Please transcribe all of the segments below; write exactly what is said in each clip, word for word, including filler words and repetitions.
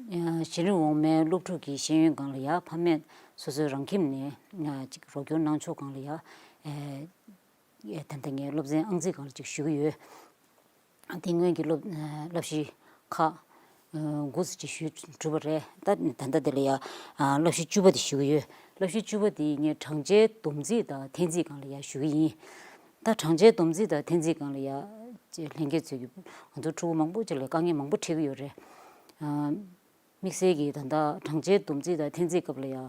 གཞན་རིགས་འོག་མའི་སློབ་ཕྲུག་གི་ཤེས་ཡོན་སྒང་ལ་ཡ་ཕ་མས་སོ་སོའི་རང་ཁྱིམ་ནས་ཅིག་རོགས་སྐྱོར་གནང་ཕྱོགས་སྒང་ལ་ཡ། ད་ལྟ་ངས་སློབ་ཚན་ཨང་རྩིས་སྒང་ལ་ཅིག་ཞུ་གི་ཡོད། དེ་སྔོན་གྱི་སློབ་བསླབ་གཞི་ཁག་དགུ་ཙམ་ཅིག་ཞུས་གྲུབ་པ་རེད། ད་ད་ལྟ་དེ་ལ་ཡ་བསླབ་གཞི་བཅུ་པ་དེ་ཞུ་གི་ཡོད། བསླབ་གཞི་བཅུ་པ་དེ་ངས་བགྲང་བྱའི་སྡོམ་རྩིས་དང་འཐེན་རྩིས་སྒང་ལ་ཡ་ཞུ་གི་ཡིན། ད་བགྲང་བྱའི་སྡོམ་རྩིས་དང་འཐེན་རྩིས་སྒང་ལ་ཡ་ལྷན་རྒྱས་ཚོས་ཀྱི་ང་ཚོ་ཕྲུ་གུ་མང་པོ་ཅིག་ལ་དཀའ་ངལ་མང་པོ་འཕྲད་ཀྱི་ཡོད་རེད། དམིགས་བསལ་གྱིས་ད་ལྟ་བགྲང་བྱའི་སྡོམ་རྩིས་དང་འཐེན་རྩིས་སྐབས་ལ་ཡ་ཨ་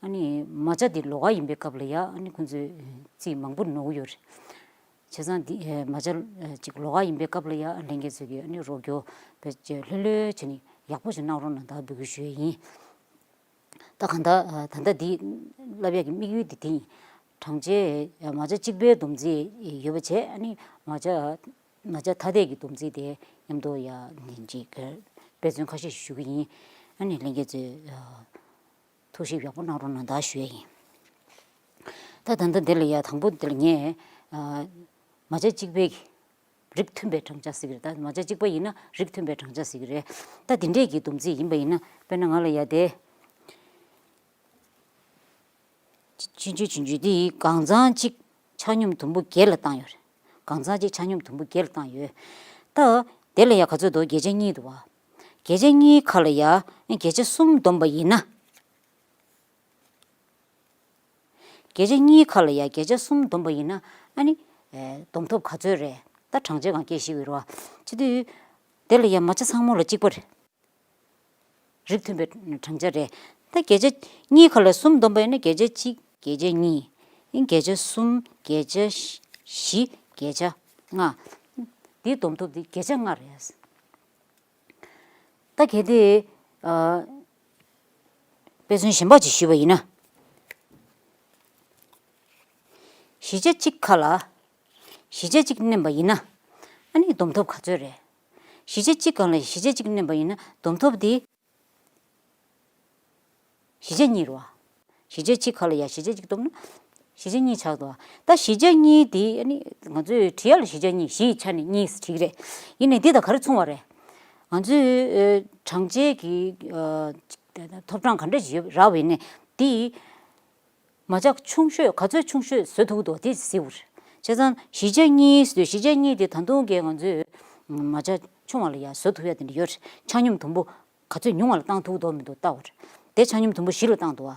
ནི་མ་རྩ་འདི་ལོགས་ཀ་ཡིན་པའི་སྐབས་ལ་ཡ་ཨ་ནི་ཁོང་ཚོས་རྩིས་མང་པོ་ནོར་གྱི་ཡོད་རེད། བྱས་ཙང་འདི་མ་རྩ་ཅིག་ལོགས་ཀ་ཡིན་པའི་སྐབས་ལ་ཡ་ལྷན་རྒྱས་ཚོས་ཀྱིས་ཨ་ནི་རོགས་སྐྱོར་བྱས་ལྷོད་ལྷོད་བྱས་ནས་ཡག་པོ་ཞིག་གནང་རོགས་གནང་ད་འབོད་སྐུལ་ཞུ་ཡས་ཡིན། ད་གང་ལྟར་ད་ལྟ་འདི་བསླབ་ཡག་གི་དམིགས་ཡུལ་འདི་དེ་ཡིན། བགྲང་བྱའི་མ་རྩ་གཅིག་པའི་སྡོམ་རྩིས་ཡོད་པ་བྱས་ཨ་ནི་མ་རྩ་མ་རྩ་ཐ་དད་ཀྱི་སྡོམ་རྩིས་དེ་མཉམ་དུ་ཡ་ནན་གྱིས་དཔེ་མཚོན་ཁ་ཤས་ཤིག་ཞུ་གི་ཡིན། ཨ་ནི་ལྷན་རྒྱས་ཚོས་ཐུགས་ཞིབ་ཡག་པོ་གནང་རོགས་གནང་ད་ཞུ་ཡས་ཡིན། ད་ད་ལྟ་འདི་ལ་ཡ་དང་པོ་འདི་ལ་ངས་མ་རྩ་གཅིག་པའི་རིགས་མཐུན་པའི་བགྲང་བྱ་ཟེར་གྱི་རེད། ད་མ་རྩ་གཅིག་པ་ཡིན་ན་རིགས་མཐུན་པའི་བགྲང་བྱ་ཟེར་གྱི་རེད། ད་འདི་འདྲས་ཀྱི་སྡོམ་རྩིས་ཡིན་པ་ཡིན་ན་དཔེར་ན་ང་ལ་ཡ་དེ། ཆུང་ཆུང་ཆུང་ཆུང་དེ་གང་ཚང་གཅིག་ཆ་སྙོམས་དུམ་བུ་བརྒྱད་ལ་བཏང་ཡོད་རེད། གང་ཚང་གཅིག་ཆ་སྙོམས་དུམ་བུ་བརྒྱད་ལ་བཏང་ཡོད། ད་དེ་ལ་ཡ་ག་ཚོད་འདུག་བརྒྱ་ཆ་གཉིས་འདུག་བ། བརྒྱ་ཆ་གཉིས་ཁ་ལ་ཡ་བརྒྱ་ཆ་གསུམ་བསྡོམས་པ་ཡིན་ན། བརྒྱ་ཆ་གཉིས་ཁ་ལ་ཡ་བརྒྱ་ཆ་གསུམ་བསྡོམས་པ་ཡིན་ན་ཨ་ནི། ཨེ། བསྡོམས་ཐོབ་ག་ཚོད་རེད། ད་བགྲང་བྱ་གང་སྐད་ཞིག་ཡོད་རེད་བ། བྱེད་དུས། དེ་ལ་ཡ་མ་རྩ་ཚང་མ་ལ་གཅིག་པ་རེད། རིགས་མཐུན་པའི་བགྲང་བྱ་རེད། ད་བརྒྱ་ཆ་གཉིས་ཁ་ལ་གསུམ་བསྡོམས་པ་ཡིན་ན་བརྒྱ་ཆ་གཅིག་བརྒྱ་ཆ་གཉིས། ཨིན་བརྒྱ་ཆ་གསུམ་བརྒྱ་ཆ་བཞི་བརྒྱ་ཆ་ལྔ། འདིའི་བསྡོམས་ཐོབ་འདི་བརྒྱ་ཆ་ལྔ་རེད། ད་གལ་ཏེ། ཨ། དཔེ་མཚོན་གཞན་པ་ཅིག་ཞུས་པ་ཡིན་ན། བཞི་ཆ་གཅིག་ཁ་ལ། བཞི་ཆ་གཅིག་བསྣན་པ་ཡིན་ན། ཨ་ནི་བསྡོམས་ཐོབ་ག་ཚོད་རེད། བཞི་ཆ་གཅིག་སྒང་ལ་བཞི་ཆ་གཅིག་བསྣན་པ་ཡིན་ན་བསྡོམས་ཐོབ་དེ། བཞི་ཆ་གཉིས་རེད་བ། བཞི་ཆ་གཅིག་ཁ་ལ་ཡ་བཞི་ཆ་གཅིག་བསྡོམས་ན། བཞི་ཆ་གཉིས་ཆགས་འདུག་བ། ད་བཞི་ཆ་གཉིས་དེ་ཨ་ནི་ང་ཚོས་བྲིས་ཡ་ལ་བཞི་ཆ་གཉིས་བཞི་ཡི་ཆ་ནས་གཉིས་བྲིས་ཀྱི་རེད། ཡིན་ནའི་འདི་དང་ག་རེ་མཚུངས་པ་རེད། ང་ཚོས་ཨ། བགྲང་བྱའི་གི་ཨ། ཐོབ་གྲངས་ག་འདྲ་ཞིག་ཡོད་རག་པ་ཡིན་ནའི་དེ། མ་ཆག་ཆུང་ཤོས་ག་ཚོད་ཆུང་ཤོས་བཟོ་ཐུབ་འདུག་དེ་གཟིགས་དགོས་རེད། བྱས་ཙང་བཞི་ཆ་གཉིས་ཟེར་དུས་བཞི་ཆ་གཉིས་དེ་ད་དུང་གི་ང་ཚོས་མ་ཆ་ཆུང་བ་ལ་ཡ་བཟོ་ཐུབ་ཡ་དེ་འདྲ་ཡོད་རེད། ཆ་སྙོམས་དུམ་བུ་ག་ཚོད་ཉུང་བ་ལ་བཏང་ཐུབ་འདུག་མི་འདུག་ལྟ་དགོས་རེད། དེ་ཆ་སྙོམས་དུམ་བུ་བཞི་ལ་བཏང་འདུག་བ།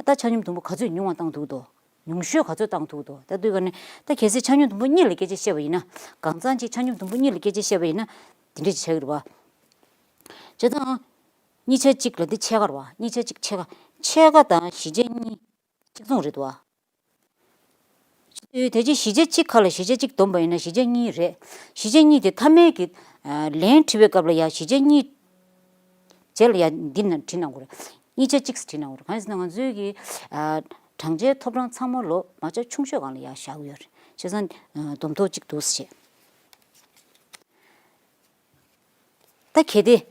ད་ཆ་སྙོམས་དུམ་བུ་ག་ཚོད་ཉུང་བ་བཏང་ཐུབ་འདུག་ཉུང་ཤོས་ག་ཚོད་བཏང་ཐུབ་འདུག་ད་དུས་ག་ནས་ད་གལ་སྲིད་ཆ་སྙོམས་དུམ་བུ་གཉིས་ལ་སྐད་ཆ་བཤད་པ་ཡིན་ན། གང་ཚང་གཅིག་ཆ་སྙོམས་དུམ་བུ་གཉིས་ལ་སྐད་ཆ་བཤད་པ་ཡིན་ན། དེ་འདྲ་ཅིག་ཆགས་ཀྱི་རེད་བ། བྱས་ཙང་། གཉིས་ཆ་གཅིག་ལ་འདི་ཕྱེད་ཀ་རེད་བ། གཉིས་ཆ་གཅིག་ཕྱེད་ཀ་ཕྱེད་ཀ་དང་བཞི་ཆ་གཉིས་གཅིག་མཚུངས་རེད་འདུག་བ། དེ་རྗེས་བཞི་ཆ་གཅིག་ཁ་ལ་བཞི་ཆ་གཅིག་བསྡོམས་པ་ཡིན་ན་བཞི་ཆ་གཉིས་རེད། བཞི་ཆ་གཉིས་དེ་མཐའ་མའི་གི་ལན་བྲིས་པའི་སྐབས་ལ་ཡ་བཞི་ཆ་གཉིས་རྗེས་ལ་ཡ་འདི་ན་བྲིས་གནང་དགོས་རེད། གཉིས་ཆ་གཅིག་བྲིས་གནང་དགོས་རེད། གང་ཡིན་ཟེར་ན་ང་ཚོའི་གི་བགྲང་བྱའི་ཐོབ་གྲངས་ཚང་མ་ལོ་མ་ཆ་ཆུང་ཤོས་སྒང་ལ་ཡ་བཞག་གི་ཡོད་རེད། བྱས་ཙང་བསྡོམས་ཐོབ་གཅིག་འདུག་ཟེར། ད་གལ་ཏེ།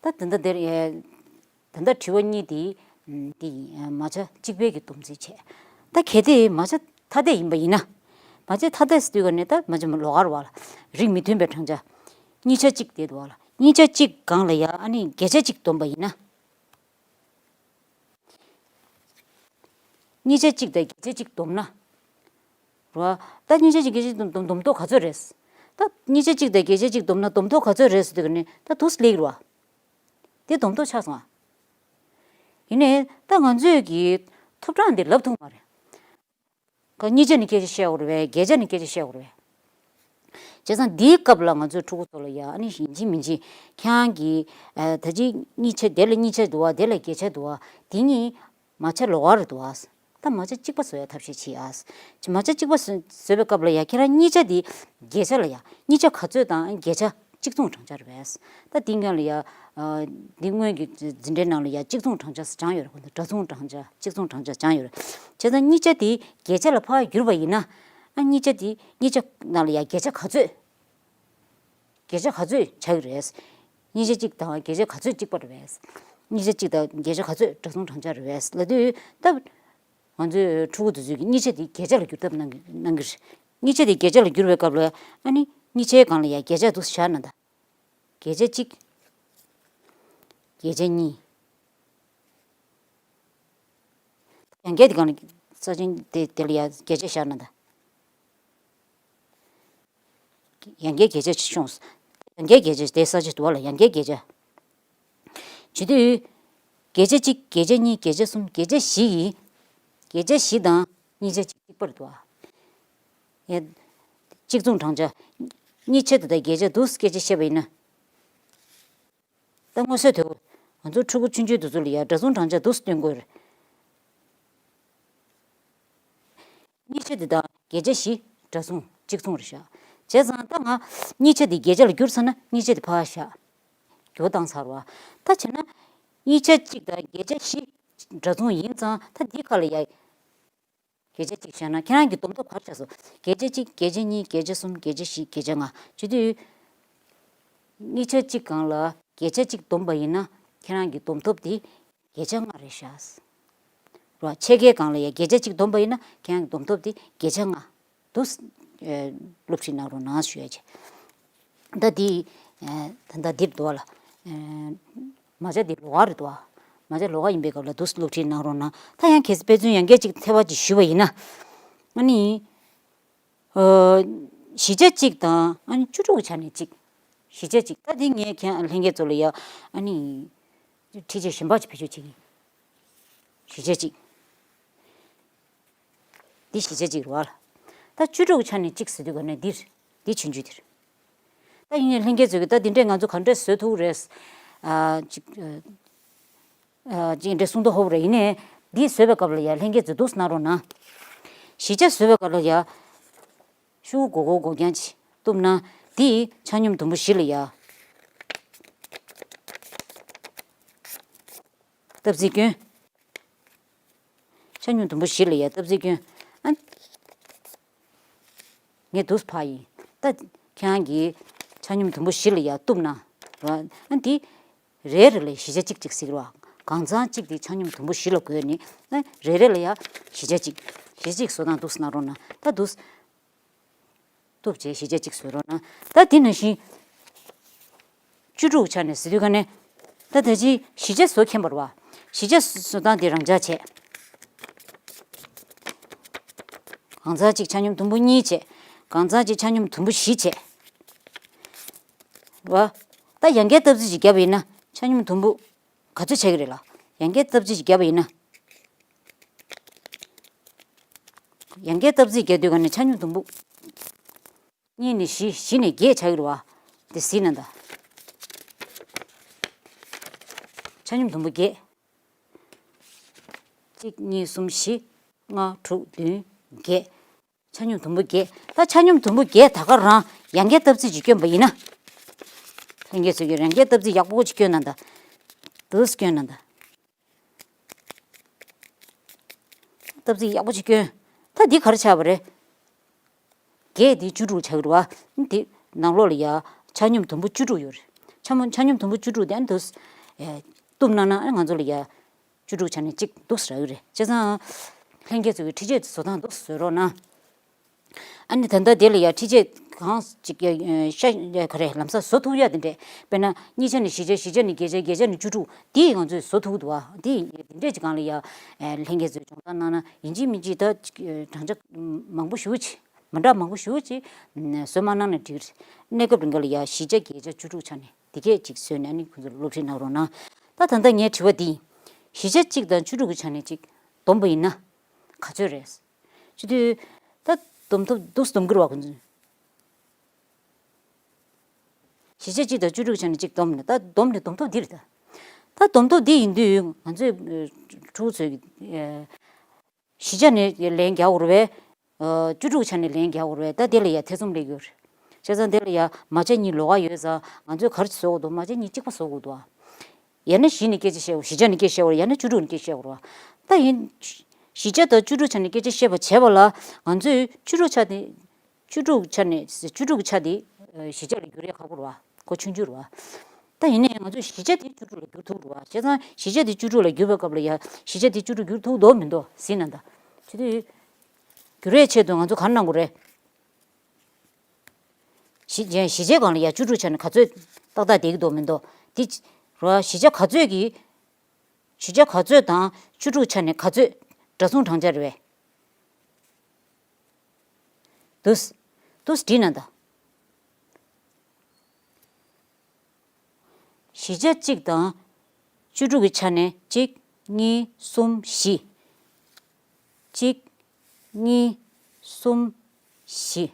ད་ད་ལྟ་འདིར་ད་ལྟ་དྲི་བ་གཉིས་དེ་འདི་ཡིན། མ་ཆ་གཅིག་པའི་གི་སྡོམ་རྩིས་བྱས། ད་གལ་ཏེ་མ་ཆ་ཐ་དད་ཡིན་པ་ཡིན་ན། མ་ཆ་ཐ་དད་ཟེར་དུས་ག་ནས་ད་མ་ཆ་ལོགས་ཀར་བ་ལ་རིགས་མི་མཐུན་པའི་བགྲང་བྱ། གཉིས་ཆ་གཅིག་དེ་འདུག་བ་ལ་གཉིས་ཆ་གཅིག་སྒང་ལ་ཡ་ཨ་ནི་བརྒྱད་ཆ་གཅིག་བསྡོམས་པ་ཡིན་ན། གཉིས་ཆ་གཅིག་དང་བརྒྱད་ཆ་གཅིག་བསྡོམས་ན། རེད་བ། ད་གཉིས་ཆ་གཅིག་བརྒྱད་ཆ་གཅིག་བསྡོམས་བསྡོམས་ཐོབ་ག་ཚོད་རེད། ད་གཉིས་ཆ་གཅིག་དང་བརྒྱད་ཆ་གཅིག་བསྡོམས་ན་བསྡོམས་ཐོབ་ག་ཚོད་རེད་ཟེར་དུས་ནི་ད་དུས་སླེབས་རེད་བ། དེ་བསྡོམས་ཐོབ་ཆགས་སོང་ཨ། ཡིན་ནའི་ད་ང་ཚོས་ཀྱི་ཐོབ་གྲངས་འདི་ལབ་ཐུབ་མ་རེད། ག་གཉིས་ཆ་ནི་སྐད་ཆ་བཤད་དགོས་རེད་བས། བརྒྱད་ཆ་ནི་སྐད་ཆ་བཤད་དགོས་རེད་བས། བྱས་ཙང་འདིའི་སྐབས་ལ་ང་ཚོའི་ཕྲུ་གུ་ཚོ་ལ་ཡ་ཨ་ནི་ཡིན་གཅིག་མིན་གཅིག་ཁྱེད་རང་གིས་ཨ་ད་ཅི་གཉིས་ཆ་དེ་ལ་གཉིས་ཆ་འདུག་བ། དེ་ལ་བརྒྱད་ཆ་འདུག་བ། དེ་གཉིས་མ་ཆ་ལོགས་ཀ་རེད་འདུག་བ། ད་མ་ཆ་གཅིག་པ་བཟོ་ཡ་ཐབས་ཤེས་བྱེད་ཨ། མ་ཆ་གཅིག་པ་བཟོ་བཟོ་བའི་སྐབས་ལ་ཡ་ཁྱེད་རང་གཉིས་ཆ་དེ་བརྒྱད་ཆ་ལ་ཡ་གཉིས་ཆ་ག་ཚོད་དང་བརྒྱད་ཆ་གཅིག་མཚུངས་བགྲང་བྱ་རེད་བས། ད་འདི་སྔོན་ལ་ཡ། ཨ། འདི་སྔོན་གྱི་འཛིན་གྲྭའི་ནང་ལ་ཡ་གཅིག་མཚུངས་བགྲང་བྱ་སྦྱངས་ཡོད་རེད། གོ་འདི་འདྲ་མཚུངས་བགྲང་བྱ་གཅིག་མཚུངས་བགྲང་བྱ་སྦྱངས་ཡོད་རེད། བྱས་ཙང་གཉིས་ཆ་དེ་བརྒྱད་ཆ་ལ་ཕར་བསྒྱུར་བ་ཡིན་ན། ཨ་གཉིས་ཆ་དེ་གཉིས་ཆ་ནང་ལ་ཡ་བརྒྱད་ཆ་ག་ཚོད། བརྒྱད་ཆ་ག་ཚོད་ཆགས་ཀྱི་རེད། གཉིས་ཆ་གཅིག་དང་བརྒྱད་ཆ་ག་ཚོད་གཅིག་པ་རེད་བས། གཉིས་ཆ་གཅིག་དང་བརྒྱད་ཆ་ག་ཚོད་འདྲ་མཚུངས་བགྲང་བྱ་རེད་བས་ལབ་དུས་ད། ང་ཚོའི་ཕྲུ་གུ་དེ་ཚོས་ཀྱི་གཉིས་ཆ་དེ་བརྒྱད་ཆ་ལ་བསྒྱུར་ཐབས་གནང་གི་གནང་གི་རེད། གཉིས་ཆ་དེ་བརྒྱད་ཆ་ལ་བསྒྱུར་བའི་སྐབས་ལ་ཨ་ནི་ གཉིས་ཆའི་སྒང་ལ་ཡ་བརྒྱད་ཆ་འདུག་བཞག་ན་ད། བརྒྱད་ཆ་གཅིག་བརྒྱད་ཆ་གཉིས། ཡང་བརྒྱད་དེ་སྒང་ལ་ས་ཆེན་དེ་དེ་ལ་ཡ་བརྒྱད་ཆ་བཞག་ན་ད། ཡང་བརྒྱད་བརྒྱད་ཆ་ཤོང་། ཡང་བརྒྱད་བརྒྱད་ཆ་དེ་ས་ཆ་དུ་བ་ལ་ཡང་བརྒྱད་བརྒྱད་ཆ། བྱེད་དུས། བརྒྱད་ཆ་གཅིག་བརྒྱད་ཆ་གཉིས་བརྒྱད་ཆ་གསུམ་བརྒྱད་ཆ་བཞི་ཡིན། བརྒྱད་ཆ་བཞི་དང་གཉིས་ཆ་གཅིག་གཅིག་པར་འདུག་ཨ། ཡ། གཅིག་མཚུངས་བགྲང་བྱ། གཉིས་ཆ་དེ་དང་བརྒྱད་ཆ་འདུག་སྐད་ཆ་བཤད་པ་ཡིན་ན། ད་མངོན་གསལ་དོད། ང་ཚོ་ཕྲུ་གུ་ཆུང་ཆུང་དེ་ཚོ་ལ་ཡ་འདྲ་མཚུངས་བགྲང་བྱ་འདུག་སྟོན་དགོས་རེད། གཉིས་ཆ་འདི་དང་བརྒྱད་ཆ་བཞི་འདྲ་མཚུངས་གཅིག་མཚུངས་རེད་ཤག་བྱས་ཙང་ད་ང་གཉིས་ཆ་འདི་བརྒྱད་ཆ་ལ་བསྒྱུར་ཚར་ན་གཉིས་ཆ་འདི་ཕར་བཞག་བསྒྱུར་བཏང་ཚར་བ། ད་བྱས་ན། གཉིས་ཆ་གཅིག་དང་བརྒྱད་ཆ་བཞི་འདྲ་མཚུངས་ཡིན་ཙང་ད་འདི་ཁ་ལ་ཡ། བརྒྱད་ཆ་གཅིག་བཞག་ན་ཁྱེད་རང་གི་སྡོམ་ཐོབ་ག་རེ་ཆགས་སོང་། བརྒྱད་ཆ་གཅིག་བརྒྱད་ཆ་གཉིས་བརྒྱད་ཆ་གསུམ་བརྒྱད་ཆ་བཞི་བརྒྱད་ཆ་ལྔ་བྱེད་དུས། གཉིས་ཆ་གཅིག་སྒང་ལ་བརྒྱད་ཆ་གཅིག་བསྡོམས་པ་ཡིན་ན་ཁྱེད་རང་གི་སྡོམ་ཐོབ་དེ་བརྒྱད་ཆ་ལྔ་རེད་ཤག་རོ། ཕྱེད་ཀའི་སྒང་ལ་ཡ་བརྒྱད་ཆ་གཅིག་བསྡོམས་པ་ཡིན་ན་ཁྱེད་རང་གི་སྡོམ་ཐོབ་དེ་བརྒྱད་ཆ་ལྔ་འདུག་ཨེ། སློབ་ཁྲིད་གནང་རོགས་གནང་ཞུ་ཡ་བྱས། ད་འདི། ཨེ། ད་ལྟ་འདིར་འདུག་བ་ལ། ཨེ། མ་ཇ་འདི་ལོགས་ཀ་རེད་འདུག་བ། མ་ཇ་ལོགས་ཀ་ཡིན་པའི་སྐབས་ལ་འདུག་སློབ་ཁྲིད་གནང་རོགས་གནང་། ད་ཡང་གལ་སྲིད་དཔེ་མཚོན་ཡང་སྐད་ཅིག་ཐེ་བ་ཅིག་ཞུ་བ་ཡིན་ན། ཨ་ནི། ཨོ། བཞི་ཆ་གཅིག་དང་ཨ་ནི་བཅུ་དྲུག་གི་ཆ་ནས་གཅིག་བཞི་ཆ་གཅིག་ད་འདི་ངས་ཁྱེད་ལྷན་རྒྱས་ཚོ་ལ་ཡ་ཨ་ནི། འཁྲིད་བྱས་གཞན་པ་ཅིག་བེད་སྤྱོད་བྱེད་ཀྱི་ཡིན། བཞི་ཆ་གཅིག་འདི་བཞི་ཆ་གཅིག་རེད་བ་ལ། ད་བཅུ་དྲུག་གི་ཆ་ནས་གཅིག་ཟེར་དུས་ག་ནས་འདིར་འདི་ཆུང་ཆུང་འདིར། ད་ཡིན་ནའི་ལྷན་རྒྱས་ཚོ་གིས་ད་འདི་འདྲས་ང་ཚོ་ག་འདྲས་བཟོ་ཐུབ་རེད། ཨ། གཅིག་ཨ། གཅིག་འདྲས་གསུང་དོ་ཧོབ་རེད། ཡིན་ནའི་འདི་བཟོས་པའི་སྐབས་ལ་ཡ་ལྷན་རྒྱས་ཚོས་འདུག་སེ་གནང་རོགས་གནང་། བཞི་ཆ་བཟོས་པའི་སྐབས་ལ་ཡ། ཤུ་གུ་གུ་གུ་རྐྱང་ཅིག་གཏུབ་ན་འདི་ཆ་སྙོམས་དུམ་བུ་བཞི་ལ་ཡ། སྟབས་ཚིག་སྐྱོན། ཆ་སྙོམས་དུམ་བུ་བཞི་ལ་ཡ་སྟབས་ཚིག་སྐྱོན། ཨ། ངས་འདུག་སེ་ཕར་ཡིན། ད་ཁྱེད་རང་གིས་ཆ་སྙོམས་དུམ་བུ་བཞི་ལ་ཡ་གཏུབ་ན། ར། ཨ་འདི། རེ་རེ་ལ་བཞི་ཆ་གཅིག་གཅིག་ཟེར་བ། གང་ཚང་གཅིག་དེ་ཆ་སྙོམས་དུམ་བུ་བཞི་ལ་བགོས་ནས། ཨ། རེ་རེ་ལ་ཡ་བཞི་ཆ་གཅིག་བཞི་གཅིག་བཟོ་སྟངས་འདུག་སེ་གནང་རོགས་གནང་། ད་འདུག་སེ། གཏུབ་བྱས་བཞི་ཆ་གཅིག་བཟོས་རོགས་གནང་། ད་དེ་ནང་བཞིན། བཅུ་དྲུག་ཆ་ནས་ཟེར་དུས་ག་ནས། ད་ད་ཅི་བཞི་ཆ་བཟོ་མཁན་པ་རེད་བ། བཞི་ཆ་བཟོ་སྟངས་དེ་རང་འཇགས་བྱས། གང་ཚང་གཅིག་ཆ་སྙོམས་དུམ་བུ་གཉིས་བྱས། གང་ཚང་གཅིག་ཆ་སྙོམས་དུམ་བུ་བཞི་བྱས། རེད་བ། ད་ཡང་བསྐྱར་སྟབས་ཚིག་ཅིག་བརྒྱབ་པ་ཡིན་ན་ཆ་སྙོམས་དུམ་བུ་ག་ཚོད་ཆགས་ཀྱི་རེད་ལ། ཡང་བསྐྱར་སྟབས་ཚིག་ཅིག་བརྒྱབ་པ་ཡིན་ན། ཡང་བསྐྱར་སྟབས་ཚིག་བརྒྱབ་དུས་ག་ནས་ཆ་སྙོམས་དུམ་བུ། གཉིས་ནས་བཞི། བཞི་ནས་བརྒྱད་ཆགས་ཀྱི་རེད་བ། དེ་གཟིགས་ན་ད། ཆ་སྙོམས་དུམ་བུ་བརྒྱད། གཅིག་གཉིས་གསུམ་བཞི། ལྔ་དྲུག་བདུན་བརྒྱད། ཆ་སྙོམས་དུམ་བུ་བརྒྱད། ད་ཆ་སྙོམས་དུམ་བུ་བརྒྱད་ད་ག་རང་ཡང་བསྐྱར་སྟབས་ཚིག་ཅིག་སྐྱོན་པ་ཡིན་ན། ལྷན་རྒྱས་ཚོས་ཀྱིས་ཡང་བསྐྱར་སྟབས་ཚིག་ཡག་པོ་ཅིག་སྐྱོན་ན་ད། འདུག་སེ་སྐྱོན་ན་ད། སྟབས་ཚིག་ཡག་པོ་ཅིག་སྐྱོན། ད་འདི་ག་རེ་ཆགས་པ་རེད། བརྒྱད་འདི་བཅུ་དྲུག་ཆགས་ཀྱི་རེད་བ། འདི་ནང་ལོགས་ལ་ཡ་ཆ་སྙོམས་དུམ་བུ་བཅུ་དྲུག་ཡོད་རེད། ཆ་མོ་ཆ་སྙོམས་དུམ་བུ་བཅུ་དྲུག་དེ་ཨ་ནི་འདུག་སེ། ཨེ། གཏུབ་གནང་ན་ཨ་ང་ཚོ་ལ་ཡ། བཅུ་དྲུག་ཆ་ནས་གཅིག་འདུག་སེ་རག་གི་རེད། བྱས་ཙང་། ལྷན་རྒྱས་ཚོ་གིས་འཁྲིད་བྱེད་བཟོ་སྟངས་འདུག་སེ་བཟོ་རོགས་གནང་། ཨ་ནི་ད་ལྟ་དེ་ལ་ཡ་འཁྲིད་བྱེད་གང་ཅིག་ཡ་ཤ་ཡ་ག་རེ་ལམ་སང་བཟོ་ཐུབ་ཡ་དེ་འདྲས། དཔེར་ན་གཉིས་ཆ་ནས་བཞི་ཆ། བཞི་ཆ་ནས་བརྒྱད་ཆ། བརྒྱད་ཆ་ནས་བཅུ་དྲུག་འདི་ང་ཚོས་བཟོ་ཐུབ་ཀྱི་འདུག་བ། འདི་དེ་འདྲས་ཀྱི་སྒང་ལ་ཡ་ལྷན་རྒྱས་ཚོས་སྦྱོང་བརྡར་གནང་ན་ཡིན་གཅིག་མིན་གཅིག་ད་ཅིག་བགྲང་བྱ་མང་པོ་ཞེ་པོ་ཅིག་མི་འདྲ་མང་པོ་ཞེ་པོ་ཅིག་བཟོས་མ་གནང་ན་འགྲིག་གི་རེད། གནས་སྐབས་རིང་ག་ལ་ཡ་བཞི་ཆ། བརྒྱད་ཆ། བཅུ་དྲུག་ཆ་ནས་འདི་གས་ཅིག་བཟོས་ནས་ཨ་ནི་ཁོང་ཚོ་ལ་སློབ་ཁྲིད་གནང་རོགས་གནང་། ད་ད་ལྟ་ངའི་དྲི་བ་འདི་ཡིན། བཞི་ཆ་གཅིག་དང་བཅུ་དྲུག་གི་ཆ་ནས་གཅིག་བསྡོམས་པ་ཡིན་ན་ག་ཚོད་རེད། བྱེད་དུས། ད་སྡོམ་ཐོབ་འདུག་སེ་སྡོམ་གྱི་རེད་བ་ཁོང་ཚོས། བཞི་ཆ་གཅིག་དང་བཅུ་དྲུག་ཆ་ནས་གཅིག་བསྡོམས་ནས། ད་བསྡོམས་ནས་སྡོམ་ཐོབ་འདི་རེད་ད། ད་སྡོམ་ཐོབ་འདི་ཡིན་དུས་ང་ཚོས་ཨ་ཕྲུ་གུ་ཚོས་ཨ་བཞི་ཆ་ནས་ལན་རྒྱག་དགོས་རེད་པས། ཨ་བཅུ་དྲུག་ཆ་ནས་ལན་རྒྱག་དགོས་རེད་པས། ད་དེ་ལ་ཡ་ཐེ་ཚོམ་སླེབས་ཀྱི་ཡོད་རེད། བྱས་ཙང་དེ་ལ་ཡ་མ་ཆ་གཉིས་ལོགས་ཀ་ཡོད་ཙང་ང་ཚོས་ག་རེ་བཟོ་དགོས་འདུག་མ་ཆ་གཉིས་གཅིག་པ་བཟོ་དགོས་འདུག་ཨ། ཡང་ན་བཞི་ནས་སྐད་ཆ་བཤད་དགོས། བཞི་ཆ་ནས་སྐད་ཆ་བཤད་དགོས་རེད། ཡང་ན་བཅུ་དྲུག་ནས་སྐད་ཆ་བཤད་དགོས་རེད་བ། ད་ཡིན། བཞི་ཆ་དང་བཅུ་དྲུག་ཆ་ནས་སྐད་ཆ་བཤད་པ་བྱས་པ་ལ་ང་ཚོས་བཅུ་དྲུག་ཆ་དེ། བཅུ་དྲུག་ཆ་ནས་བཅུ་དྲུག་ཆ་དེ་ཨ་བཞི་ཆ་ལ་བསྒྱུར་ཡས་ཁག་པོ་རེད་བ། གོ་ཆུང་ཆུང་རེད་བ། ད་ཡིན་ནའི་ང་ཚོས་བཞི་ཆ་དེ་བཅུ་དྲུག་ལ་བསྒྱུར་ཐུབ་རེད་བ། བྱས་ཙང་བཞི་ཆ་དེ་བཅུ་དྲུག་ལ་བསྒྱུར་བའི་སྐབས་ལ་ཡ་བཞི་ཆ་དེ་བཅུ་དྲུག་བསྒྱུར་ཐུབ་འདུག་མི་འདུག་གཟིགས་ན་ད། བྱེད་དུས། བསྒྱུར་ཡས་ཆེད་དུ་ང་ཚོ་ག་རེ་གནང་དགོས་རེད། བཞི་བྱས་བཞི་བྱས་སྒང་ལ་ཡ་བཅུ་དྲུག་ཆ་ནས་ག་ཚོད་ཏག་ཏག་བསྡད་ཀྱི་འདུག་མི་འདུག་དེ་ར། བཞི་བྱས་ག་ཚོད་ཀྱི། བཞི་བྱས་ག་ཚོད་དང་བཅུ་དྲུག་ཆ་ནས་ག་ཚོད་འདྲ་མཚུངས་གྲངས་ཆ་རེད་པས། འདུག་འདུག་བྲིས་ན་ད། བཞི་བྱས་གཅིག་དང་བཅུ་དྲུག་གི་ཆ་ནས་གཅིག་གཉིས། གསུམ། བཞི། གཅིག་གཉིས། གསུམ། བཞི།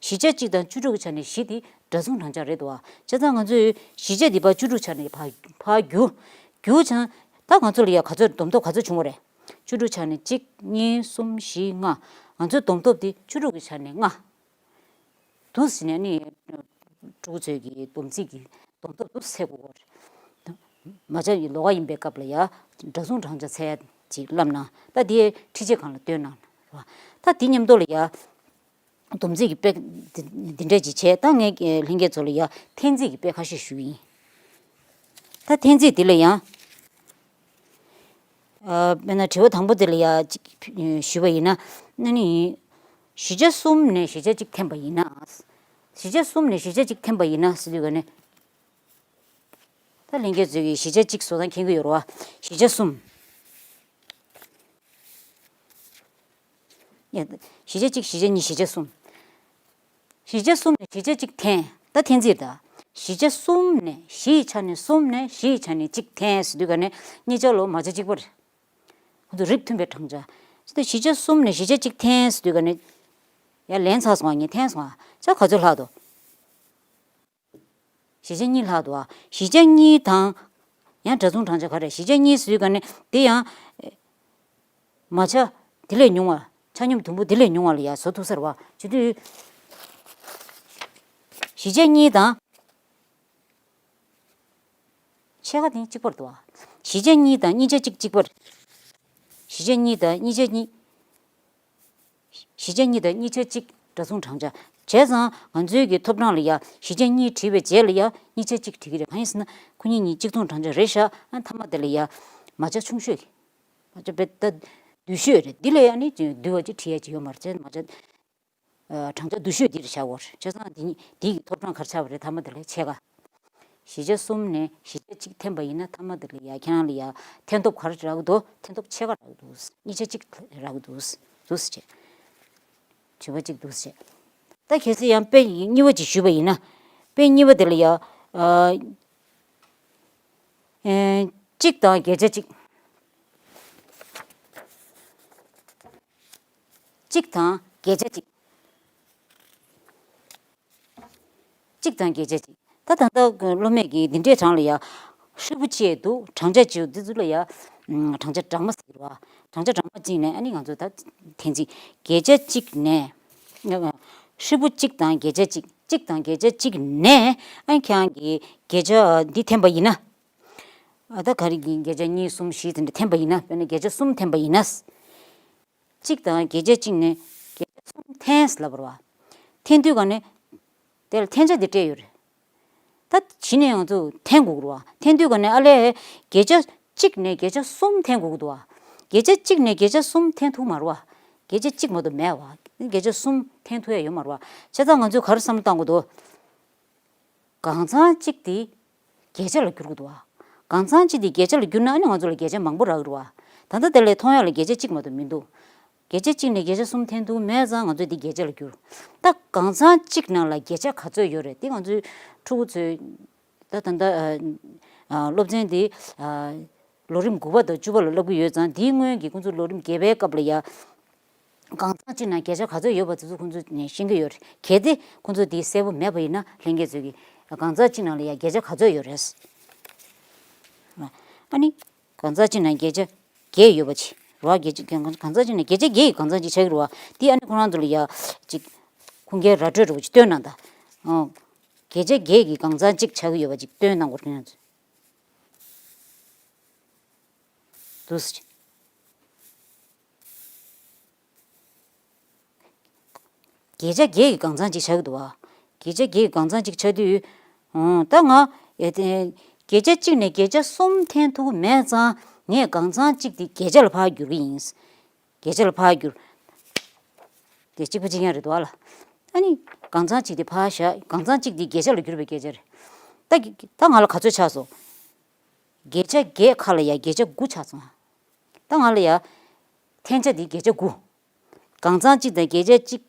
བཞི་བྱས་གཅིག་དང་བཅུ་དྲུག་གི་ཆ་ནས་བཞི་དེ་འདྲ་མཚུངས་གྲངས་ཆ་རེད་འདུག་བ། བྱས་ཙང་ང་ཚོས་བཞི་བྱས་འདི་ཕར་བཅུ་དྲུག་ཆ་ནས་ཕར་ཕར་བསྒྱུར། བསྒྱུར་བྱས་ད་ང་ཚོ་ལ་ཡ་ག་ཚོད་བསྡོམས་ཐོབ་ག་ཚོད་བྱུང་བ་རེད། བཅུ་དྲུག་ཆ་ནས་གཅིག་གཉིས། གསུམ། བཞི། ལྔ། ང་ཚོའི་བསྡོམས་ཐོབ་དེ་བཅུ་དྲུག་གི་ཆ་ནས་ལྔ། འདུག་ཟེར་ནས་ནི། ཕྲུ་གུ་ཚོས་ཀྱི་སྡོམ་རྩིས་ཀྱི་སྡོམ་ཐོབ་འདུག་ཟེར་དགོས་ཀྱི་རེད། མ་བྱ་ཡི་ལོགས་ཀ་ཡིན་པའི་སྐབས་ལ་ཡ། འདྲ་མཚུངས་གྲངས་ཆ་འཚོལ་ཡ་ཅིག་བསླབ་ན། ད་དེ་འཁྲིད་བྱེད་སྒང་ལ་སྟོན་ན་རེད་བ། ད་དེ་མཉམ་དུ་ལ་ཡ། སྡོམ་རྩིས་ཀྱི་དཔེ་འདི་འདི་འདྲ་ཅིག་བྱས། ད་ངས་ལྷན་རྒྱས་ཚོ་ལ་ཡ་འཐེན་རྩིས་ཀྱི་དཔེ་ཁ་ཤས་ཞུ་གི་ཡིན། ད་འཐེན་རྩིས་འདི་ལ་ཡང་། ཨ། དཔེར་ན་དྲི་བ་དང་པོ་དེ་ལ་ཡ་གཅིག་ཞུས་པ་ཡིན་ན། ཨ་ནི། བཞི་བྱས་གསུམ་ནས་བཞི་བྱས་གཅིག་འཐེན་པ་ཡིན་ན། བཞི་བྱས་གསུམ་ནས་བཞི་བྱས་གཅིག་འཐེན་པ་ཡིན་ན་ཟེར་དུས་ག་ནས། ད་ལྷན་རྒྱས་ཚོས་ཀྱིས་བཞི་བྱས་གཅིག་བཟོ་སྟངས་མཁྱེན་གྱི་ཡོད་རེད་བ། བཞི་བྱས་གསུམ། ཡ། བཞི་བྱས་གཅིག་བཞི་བྱས་གཉིས། བཞི་བྱས་གསུམ། བཞི་བྱས་གསུམ་ནས་བཞི་བྱས་གཅིག་འཐེན། ད་འཐེན་རྩིས་ད། བཞི་བྱས་གསུམ་ནས། བཞི་ཡི་ཆ་ནས་གསུམ་ནས་བཞི་ཡི་ཆ་ནས་གཅིག་འཐེན་ཟེར་དུས་ག་ནས་གཉིས་ཆ་ལོ་མ་ཆ་གཅིག་པ་རེད། ཁོ་ཚོ་རིགས་མཐུན་པའི་གྲངས་ཆ། ད་བཞི་བྱས་གསུམ་ནས་བཞི་བྱས་གཅིག་འཐེན་ཟེར་དུས་ག་ནས། ཡ། ལན་ཚར་སོང་བ། ངས་འཐེན་སོང་བ། ཆ་ག་ཚོད་ལྷག་འདུག་བཞི་བྱས་གཉིས་ལྷག་འདུག་ཨ། བཞི་བྱས་གཉིས་དང་། ཡང་འདྲ་མཚུངས་གྲངས་ཆ་ག་རེ། བཞི་བྱས་གཉིས་ཟེར་དུས་ག་ནས་དེ་ཡང་། མ་ཆ་དེ་ལས་ཉུང་བ། ཆ་སྙོམས་དུམ་བུ་དེ་ལས་ཉུང་བ་ལ་ཡ་བཟོ་ཐུབ་ས་རེད་བ། བྱེད་དུས། བཞི་བྱས་གཉིས་དང་། ཕྱེད་ཀ་དེ་གཅིག་པ་རེད་འདུག་བ། བཞི་བྱས་གཉིས་དང་གཉིས་ཆ་གཅིག་གཅིག་པ་རེད། བཞི་བྱས་གཉིས་དང་གཉིས་ཆ་གཉིས། བཞི་བྱས་གཉིས་དང་གཉིས་ཆ་གཅིག་འདྲ་མཚུངས་གྲངས་ཆ། བྱས་ཙང་ང་ཚོའི་གི་ཐོབ་གྲངས་ལ་ཡ་བཞི་བྱས་གཉིས་བྲིས་པའི་རྗེས་ལ་ཡ་གཉིས་ཆ་གཅིག་བྲིས་ཀྱི་རེད། གང་ཡིན་ཟེར་ན་ཁོ་གཉིས་གཉིས་གཅིག་མཚུངས་གྲངས་ཆ་རེད་ཤག་ཨ། མཐའ་མ་དེ་ལ་ཡ་མ་ཆ་ཆུང་ཤོས་ཀྱི། མ་ཆ་དཔེ་ད་བསྡུས་ཤོས་རེད། འདི་ལ་ཡ་ནི་བསྡུས་པ་ཅིག་བྲིས་ཡ་ཅིག་ཡོད་མ་རེད། བྱས་ཙང་མ་ཆ། ཨ། གྲངས་ཆ་བསྡུས་ཤོས་འདི་རེད་བཞག་དགོས་རེད། བྱས་ཙང་འདི་འདི་ཡི་ཐོབ་གྲངས་ག་རེ་ཆགས་པ་རེད། མཐའ་མ་དེ་ལ་ཕྱེད་ཀ། བཞི་བྱས་གསུམ་ནས་བཞི་བྱས་གཅིག་འཐེན་པ་ཡིན་ན་མཐའ་མ་དེ་ལ་ཡ་ཁྱེད་རང་ལ་ཡ་འཐེན་ཐོབ་ག་རེ་རག་གི་འདུག་འཐེན་ཐོབ་ཕྱེད་ཀ་རག་གི་འདུག་གཉིས་ཆ་གཅིག་རག་གི་འདུག་འདུག་སེ་བྱས། དྲི་བ་གཅིག་འདུག་སེ་བྱས། ད་གལ་སྲིད་ཡང་དཔེ་གཉིས་པ་ཅིག་ཞུས་པ་ཡིན་ན། དཔེ་གཉིས་པ་དེ་ལ་ཡ། ཨ། ཨེ། གཅིག་དང་བརྒྱད་བྱས་གཅིག་གཅིག་དང་བརྒྱད་བྱས་གཅིག་གཅིག་དང་བརྒྱད་བྱས་གཅིག་ད་ད་ལྟ་སློབ་མས་ཀྱིས་འདི་འདྲའི་གྲངས་ལ་ཡ། ཧྲིལ་པོ་གཅིག་འདུག་གྲངས་ཆ་གཅིག་འདི་ཚོ་ལ་ཡ། ཨམ། གྲངས་ཆ་སྦྲགས་མ་ཟེར་བ། གྲངས་ཆ་སྦྲགས་མ་གཅིག་ནས་ཨ་ནི་ང་ཚོ་ད་འཐེན་རྩིས། བརྒྱད་བྱས་གཅིག་ནས། ཧྲིལ་པོ་གཅིག་དང་བརྒྱད་བྱས་གཅིག་གཅིག་དང་བརྒྱད་བྱས་གཅིག་ནས་ཨ་ནི་ཁྱེད་རང་གིས་བརྒྱད་བྱས་འདི་འཐེན་པ་ཡིན་ན། ཨ། ད་ག་རེ་གི་བརྒྱད་བྱས་གཉིས། གསུམ། བཞི་དེ་འདྲ་འཐེན་པ་ཡིན་ན། དཔེར་ན་བརྒྱད་བྱས་གསུམ་འཐེན་པ་ཡིན་ན། གཅིག་དང་བརྒྱད་བྱས་གཅིག་ནས་བརྒྱད་བྱས་གསུམ་འཐེན་ཟེར་ལབ་པ་རེད་བ། འཐེན་དུས་ག་ནས་དེ་ལ་འཐེན་ཆ་དེ་སྤྲད་ཡོད་རེད། ད་གཞི་ནས་ང་ཚོ་འཐེན་དགོས་ཀྱི་རེད་བ། འཐེན་དུས་ག་ནས་ཨ་ལས་བརྒྱད་བྱས་གཅིག་ནས་བརྒྱད་བྱས་གསུམ་འཐེན་དགོས་ཀྱི་འདུག་བ། བརྒྱད་བྱས་གཅིག་ནས་བརྒྱད་བྱས་གསུམ་འཐེན་ཐུབ་མ་རེད་བ། བརྒྱད་བྱས་གཅིག་མ་གཏོགས་མེད་བ། བརྒྱད་བྱས་གསུམ་འཐེན་ཐུབ་ཡ་ཡོད་མ་རེད་བ། བྱས་ཙང་ང་ཚོས་ག་རེ་བསམ་བློ་བཏང་དགོས་འདུག་གང་ཚང་གཅིག་དེ་བརྒྱད་ཆ་ལ་བསྒྱུར་དགོས་འདུག་བ། གང་ཚང་གཅིག་དེ་བརྒྱད་ཆ་ལ་བསྒྱུར་ན་ཨ་ནི་ང་ཚོ་ལ་བརྒྱད་ཆ་མང་པོ་རག་གི་རེད་བ། ད་ལྟ་དེ་ལས་མཐོང་ཡག་ལ་བརྒྱད་ཆ་གཅིག་མ་གཏོགས་མི་འདུག་བརྒྱད་ཆ་གཅིག་ནས་བརྒྱད་ཆ་གསུམ་འཐེན་ཐུབ་མེད་ཙང་ང་ཚོས་འདི་བརྒྱད་ཆ་ལ་བསྒྱུར། ད་གང་ཚང་གཅིག་ནང་ལ་བརྒྱད་ཆ་ག་ཚོད་ཡོད་རེད། འདི་ང་ཚོའི་ཕྲུ་གུ་ཚོས་ད་ད་ལྟ་ཨ་ཨ་སློབ་ཚན་འདི་ཨ་ལོ་རིམ་དགུ་པ་དང་བཅུ་པ་ལ་བསླབ་ཀྱི་ཡོད་ཙང་། འདིའི་སྔོན་གྱི་ཁོང་ཚོ་ལོ་རིམ་བརྒྱད་པའི་སྐབས་ལ་ཡ། གང་ཚང་གཅིག་ནང་བརྒྱད་ཆ་ག་ཚོད་ཡོད་པ་དེ་ཚོ་ཁོང་ཚོ་ནས་ཤེས་ཀྱི་ཡོད་རེད། གལ་ཏེ་ཁོང་ཚོ་དེ་གསལ་པོ་མེད་པ་ཡིན་ན་ལྷན་རྒྱས་ཚོས་ཀྱིས་གང་ཚང་གཅིག་ནང་ལ་ཡ་བརྒྱད་ཆ་ག་ཚོད་ཡོད་རེད། ཨ་ནི་གང་ཚང་གཅིག་ནང་བརྒྱད་ཆ་བརྒྱད་ཡོད་པ་ཅིག་རེད་བ། བརྒྱད་ཆ་གང་ཚང་གཅིག་ནང་བརྒྱད་ཆ་བརྒྱད་ཀྱི་གང་ཚང་གཅིག་ཆགས་ཀྱི་རེད་བ། དེ་ཨ་ནི་ཁོ་རང་ཚོ་ལ་ཡ་ཅིག་ཁུངས་སྐྱེལ་ར་སྤྲོད་འདྲ་བོ་ཅིག་སྟོན་གནང་དང་། ཨོ། བརྒྱད་ཆ་བརྒྱད་ཀྱི་གང་ཚང་གཅིག་ཆགས་ཀྱི་ཡོད་པ་ཅིག་སྟོན་གནང་དགོས་ཁྱེད་རང་ཚོས། འདུག་སེ། བརྒྱད་ཆ་བརྒྱད་ཀྱི་གང་ཚང་གཅིག་ཆགས་ཀྱི་འདུག་བ། བརྒྱད་ཆ་བརྒྱད་ཀྱི་གང་ཚང་གཅིག་ཆགས་དུས། ཨོ། ད་ང་ཨེ་དེ། བརྒྱད་ཆ་གཅིག་ནས་བརྒྱད་ཆ་གསུམ་འཐེན་ཐུབ་ཀྱི་མེད་ཙང་ངས་གང་ཚང་གཅིག་དེ་བརྒྱད་ཆ་ལ་ཕར་བསྒྱུར་གྱི་ཡིན། བརྒྱད་ཆ་ལ་ཕར་བསྒྱུར། དེ་གཅིག་པ་གཅིག་རྐྱང་རེད་འདུག་བ་ལ། ཨ་ནི་གང་ཚང་གཅིག་དེ་ཕར་བཞག་གང་ཚང་གཅིག་དེ་བརྒྱད་ཆ་ལ་གྱུར་པའི་བརྒྱད་ཆ་རེད། ད་ད་ང་ལ་ག་ཚོད་ཆགས་སོང་། བརྒྱད་ཆ་བརྒྱད་ཁ་ལ་ཡ་བརྒྱད་ཆ་དགུ་ཆགས་སོང་། ད་ང་ལ་ཡ་འཐེན་ཆ་དེ་བརྒྱད་ཆ་དགུ། གང་ཚང་གཅིག་དང་བརྒྱད་ཆ་གཅིག་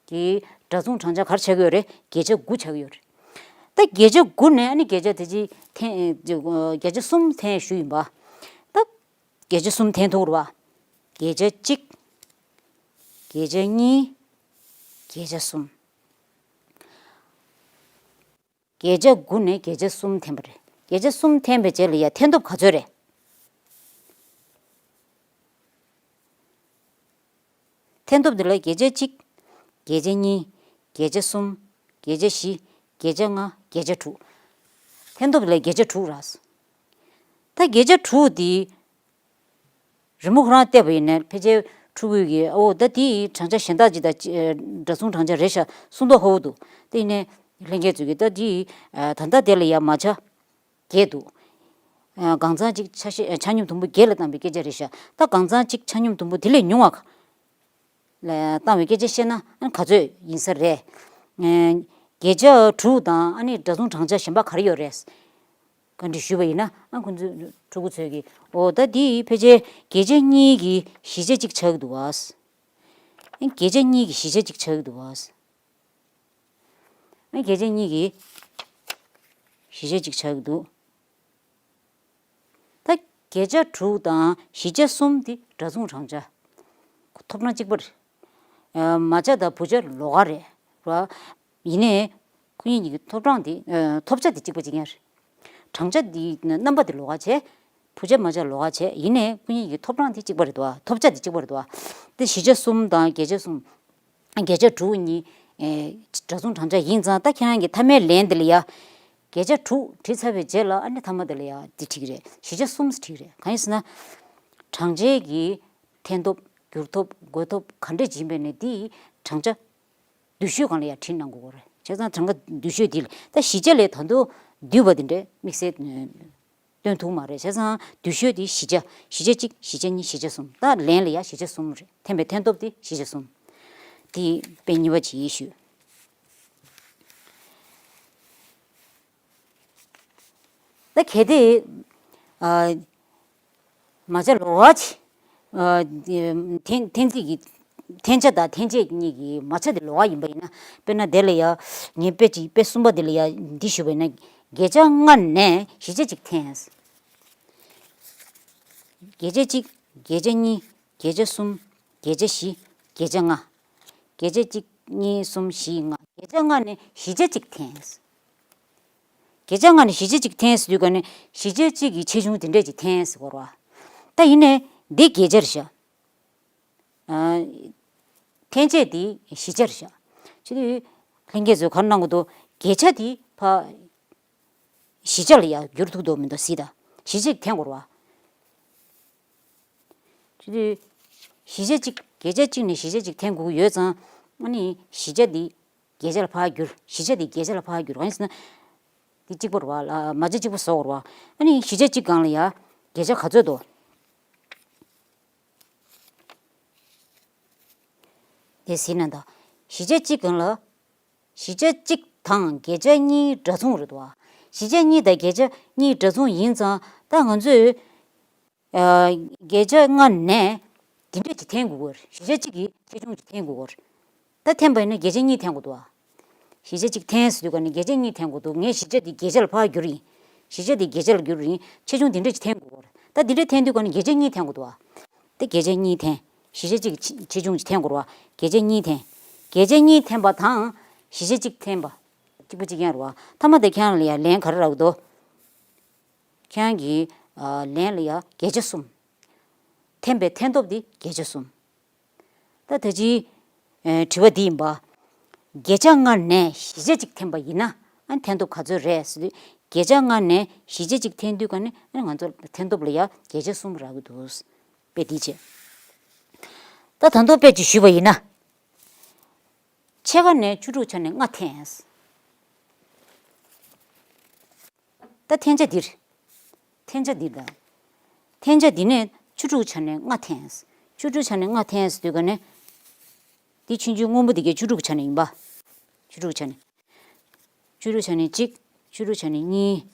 གི་འདྲ་མཚུངས་གྲངས་ཆ་ག་རེ་ཆགས་ཀྱི་ཡོད་རེད། བརྒྱད་ཆ་དགུ་ཆགས་ཀྱི་ཡོད་རེད། ད་བརྒྱད་ཆ་དགུ་ནས་ཨ་ནི་བརྒྱད་ཆ་དེ་ཅི་འཐེན་བརྒྱད་ཆ་གསུམ་འཐེན་ཞུས་ཡིན་པ། ད་བརྒྱད་ཆ་གསུམ་འཐེན་ཐུབ་རེད་བ། བརྒྱད་ཆ་གཅིག་བརྒྱད་ཆ་གཉིས། བརྒྱད་ཆ་གསུམ། བརྒྱད་ཆ་དགུ་ནས་བརྒྱད་ཆ་གསུམ་འཐེན་པ་རེད། བརྒྱད་ཆ་གསུམ་འཐེན་པའི་རྗེས་ལ་ཡ་འཐེན་ཐོབ་ག་ཚོད་རེད། འཐེན་ཐོབ་འདི་ལ་བརྒྱད་ཆ་གཅིག་བརྒྱད་ཆ་གཉིས། བརྒྱད་ཆ་གསུམ། བརྒྱད་ཆ་བཞི། བརྒྱད་ཆ་ལྔ། བརྒྱད་ཆ་དྲུག་འཐེན་ཐོབ་འདི་ལ་བརྒྱད་ཆ་དྲུག་རེད། ད་བརྒྱད་ཆ་དྲུག་འདི། རི་མོ་ཁོ་རང་བལྟས་པ་ཡིན་ན་ཕལ་ཆེར་ཕྲུ་གུ་གིས་ཨོ་ད་དེ་གྲངས་ཆ་གཞན་དག་ཅིག་དང་ཅི་འདྲ་མཚུངས་གྲངས་ཆ་རེད་ཤག་གསུང་མདོག་ཧོ་ཧོ་འདུག་དེ་ཡིན་ནའི་ལྷན་རྒྱས་ཚོས་ཀྱིས་ད་དེ་ད་ལྟ་དེ་ལ་ཡ་མ་ཆ་བརྒྱད་འདུག་གང་ཚང་གཅིག་ཆ་ཤས་ཆ་སྙོམས་དུམ་བུ་བརྒྱད་ལ་བཏང་བའི་སྐད་ཆ་རེད་ཤག་ད་གང་ཚང་གཅིག་ཆ་སྙོམས་དུམ་བུ་དེ་ལས་ཉུང་བ་ལ་བཏང་བའི་སྐད་ཆ་བཤད་ན་ཨ་ནི་ག་ཚོད་ཡིན་ས་རེད། བརྒྱད་ཆ་དྲུག་དང་ཨ་ནི་འདྲ་མཚུངས་གྲངས་ཆ་གཞན་པ་ག་རེ་ཡོད་རེད། བཀའ་འདྲི་ཞུས་པ་ཡིན་ན་ཨ་ཁོ་ཚོས་ཕྲུ་གུ་ཚོས་ཀྱིས་ཨོ་ད་འདི་ཕལ་ཆེར་བརྒྱད་ཆ་གཉིས་ཀྱི་བཞི་ཆ་གཅིག་ཆགས་ཀྱི་འདུག་བ། ཨ་བརྒྱད་ཆ་གཉིས་ཀྱི་བཞི་ཆ་གཅིག་ཆགས་ཀྱི་འདུག་བ། ཨ་བརྒྱད་ཆ་གཉིས་ཀྱི་བཞི་ཆ་གཅིག་ཆགས་ཀྱི་འདུག་ད་བརྒྱད་ཆ་དྲུག་དང་བཞི་ཆ་གསུམ་འདི་འདྲ་མཚུངས་གྲངས་ཆ། ཐོབ་གྲངས་གཅིག་པ་རེད། མ་ཆ་དང་བུ་ཆ་ལོགས་ཀ་རེད། ར། ཡིན་ནའི། ཁོ་གཉིས་ཀྱི་ཐོབ་གྲངས་དེ། ཐོབ་ཆ་དེ་གཅིག་པ་གཅིག་རྐྱང་རེད། གྲངས་ཆ་དེ་རྣམ་པ་དེ་ལོགས་ཀ་བྱས། བུ་ཆ་མ་ཆ་ལོགས་ཀ་བྱས་ཡིན་ནའི་ཁོ་གཉིས་ཀྱི་ཐོབ་གྲངས་དེ་གཅིག་པ་རེད་དོ། ཐོབ་ཆ་དེ་གཅིག་པ་རེད་དོ། དེ་བཞི་ཆ་གསུམ་དང་བརྒྱད་ཆ་གསུམ། བརྒྱད་ཆ་དྲུག་གཉིས། འདྲ་མཚུངས་གྲངས་ཆ་ཡིན་ཙང་ད་ཁྱེད་རང་གི་མཐའ་མའི་ལན་དེ་ལ་ཡ། བརྒྱད་ཆ་དྲུག་བྲིས་ཚར་བའི་རྗེས་ལ་ཨ་ནི་མཐའ་མ་དེ་ལ་ཡ་དེ་འགྲིག་རེད། བཞི་ཆ་གསུམ་འགྲིག་རེད། གང་ཡིན་ཟེར་ན། གྲངས་ཆའི་གི་འཐེན་ཐོབ་བསྒྱུར་ཐོབ་བགོད་ཐོབ་ག་འདྲས་ཡིན་པས་ནས་དེའི་གྲངས་ཆ་བསྡུས་ཤོས་སྒང་ལ་ཡང་བྲིས་གནང་དགོས་རེད། བྱས་ཙང་གྲངས་ཀ་བསྡུས་ཤོས་འདི་ལ་ད་བཞི་ཆ་ལས་ད་དུང་བསྡུས་པ་འདི་འདྲས་དམིགས་བསལ་སྟོན་ཐུབ་མ་རེད། བྱས་ཙང་བསྡུས་ཤོས་འདི་བཞི་ཆ། བཞི་ཆ་གཅིག་བཞི་ཆ་གཉིས་བཞི་ཆ་གསུམ། ད་ལན་ལ་ཡང་བཞི་ཆ་གསུམ་རེད། འཐེན་པའི་འཐེན་ཐོབ་འདི་བཞི་ཆ་གསུམ། འདི་དཔེ་གཉིས་པ་ཅིག་ཡིན་ཞུས། ད་གལ་ཏེ། ཨ། མ་ཆ་ལོགས་ཀ་ཅིག་ཨ། འཐེན་འཐེན་ཚིག་གི་འཐེན་ཆ་དང་འཐེན་ཆས་གཉིས་ཀྱི་མ་ཆ་དེ་ལོགས་ཀ་ཡིན་པ་ཡིན་ན། དཔེར་ན་དེ་ལ་ཡ། ངས་དཔེ་གཅིག་དཔེ་གསུམ་པ་དེ་ལ་ཡ་འདི་ཞུས་པ་ཡིན་ན། བརྒྱད་ཆ་ལྔ་ནས་བཞི་ཆ་གཅིག་འཐེན། བརྒྱད་ཆ་གཅིག་བརྒྱད་ཆ་གཉིས། བརྒྱད་ཆ་གསུམ། བརྒྱད་ཆ་བཞི། བརྒྱད་ཆ་ལྔ། བརྒྱད་ཆ་གཅིག་གཉིས་གསུམ་བཞི་ལྔ། བརྒྱད་ཆ་ལྔ་ནས་བཞི་ཆ་གཅིག་འཐེན། བརྒྱད་ཆ་ལྔ་ནས་བཞི་ཆ་གཅིག་འཐེན་ཟེར་དུས་ག་ནས་བཞི་ཆ་གཅིག་གི་ཆེ་ཆུང་དེ་འདྲས་ཅིག་འཐེན་ཟེར་གོ་ར། ད་ཡིན་ནའི་འདི་བརྒྱད་ཆ་རེད་ཤག་ཨ། འཐེན་ཆས་འདི་བཞི་ཆ་རེད་ཤག་བྱས་དུས་ལྷན་རྒྱས་ཚོས་ག་རེ་གནང་དགོས་འདུག་བརྒྱད་ཆ་འདི་ཕ། བཞི་ཆ་ལ་ཡང་བསྒྱུར་ཐུབ་འདུག་མི་འདུག་ཟེར་ད། བཞི་ཆ་འཐེན་དགོས་རེད་བ། བྱས་དུས། བཞི་ཆ་གཅིག་བརྒྱད་ཆ་གཅིག་ནས་བཞི་ཆ་གཅིག་འཐེན་དགོས་ཀྱི་ཡོད་ཙང་། ཨ་ནི་བཞི་ཆ་འདི་བརྒྱད་ཆ་ལ་ཕར་བསྒྱུར། བཞི་ཆ་འདི་བརྒྱད་ཆ་ལ་ཕར་བསྒྱུར། གང་ཡིན་ཟེར་ན། འདི་གཅིག་པ་རེད་བ་ལ། མ་ཆ་གཅིག་པ་བཟོ་དགོས་རེད་བ། ཨ་ནི་བཞི་ཆ་གཅིག་སྒང་ལ་ཡ་བརྒྱད་ཆ་ག་ཚོད་འདུག་དེ་ཟེར་ན་ད། བཞི་ཆ་གཅིག་སྒང་ལ། བཞི་ཆ་གཅིག་དང་བརྒྱད་ཆ་གཉིས་འདྲ་མཚུངས་རེད་འདུག་བ། བཞི་ཆ་གཉིས་དང་བརྒྱད་ཆ་གཉིས་འདྲ་མཚུངས་ཡིན་ཙང་ད་ང་ཚོས། ཨ། བརྒྱད་ཆ་ལྔ་ནས་འདི་འདྲས་ཅིག་འཐེན་དགོས་ཀྱི་ཡོད་རེད། བཞི་ཆ་གཅིག་གི་ཆེ་ཆུང་ཅིག་འཐེན་དགོས་ཀྱི་ཡོད་རེད། ད་འཐེན་པ་ཡིན་ན་བརྒྱད་ཆ་གཉིས་འཐེན་དགོས་འདུག་བ། བཞི་ཆ་གཅིག་འཐེན་ཟེར་དུས་ག་ནས་བརྒྱད་ཆ་གཉིས་འཐེན་དགོས་འདུག་ངས་བཞི་ཆ་དེ་བརྒྱད་ཆ་ལ་ཕར་བསྒྱུར་ཡིན། བཞི་ཆ་དེ་བརྒྱད་ཆ་ལ་བསྒྱུར་ཡིན། ཆེ་ཆུང་འདི་འདྲས་ཅིག་འཐེན་དགོས་ཀྱི་ཡོད་རེད། ད་འདི་འདྲས་འཐེན་དུས་ག་ནས་བརྒྱད་ཆ་གཉིས་འཐེན་དགོས་འདུག་བ། ད་བརྒྱད་ཆ་གཉིས་འཐེན། བཞི་ཆ་གཅིག་ཆེ་ཆེ་ཆུང་ཅིག་འཐེན་དགོས་རེད་བ། བརྒྱད་ཆ་གཉིས་འཐེན། བརྒྱད་ཆ་གཉིས་འཐེན་པ་དང་། བཞི་ཆ་གཅིག་འཐེན་པ། གཅིག་པ་གཅིག་རྐྱང་རེད་བ། མཐའ་མ་དེ་ཁྱེད་རང་ལ་ཡ་ལན་ག་རེ་རག་འདུག་ཁྱེད་རང་གི་ཨ་ལན་ལ་ཡ་བརྒྱད་ཆ་གསུམ། འཐེན་པའི་འཐེན་ཐོབ་དེ་བརྒྱད་ཆ་གསུམ། ད་ད་ཅི། ཨེ། དྲི་བ་འདི་ཡིན་པ། བརྒྱད་ཆ་ལྔ་ནས་བཞི་ཆ་གཅིག་འཐེན་པ་ཡིན་ན་ཨ་འཐེན་ཐོབ་ག་ཚོད་རེད་ཟེར་དུས། བརྒྱད་ཆ་ལྔ་ནས་བཞི་ཆ་གཅིག་འཐེན་དུས་ག་ནས་ཨ་ང་ཚོ་འཐེན་ཐོབ་ལ་ཡ་བརྒྱད་ཆ་གསུམ་རག་གི་འདུག་དཔེ་འདི་བྱས། ད་ད་དུང་དཔེ་ཅིག་ཞུས་པ་ཡིན་ན། ཕྱེད་ཀ་ནས་བཅུ་དྲུག་ཆ་ནས་ལྔ་འཐེན། ད་འཐེན་ཆ་འདིར། འཐེན་ཆ་འདི་དང་། འཐེན་ཆ་འདི་ནས་བཅུ་དྲུག་ཆ་ནས་ལྔ་འཐེན། བཅུ་དྲུག་ཆ་ནས་ལྔ་འཐེན་ཟེར་དུས་ག་ནས། འདི་ཆུང་ཆུང་སྔོན་པོ་འདི་གའི་བཅུ་དྲུག་ཆ་ནས་ཡིན་པ། བཅུ་དྲུག་ཆ་ནས། བཅུ་དྲུག་ཆ་ནས་གཅིག་བཅུ་དྲུག་ཆ་ནས་གཉིས།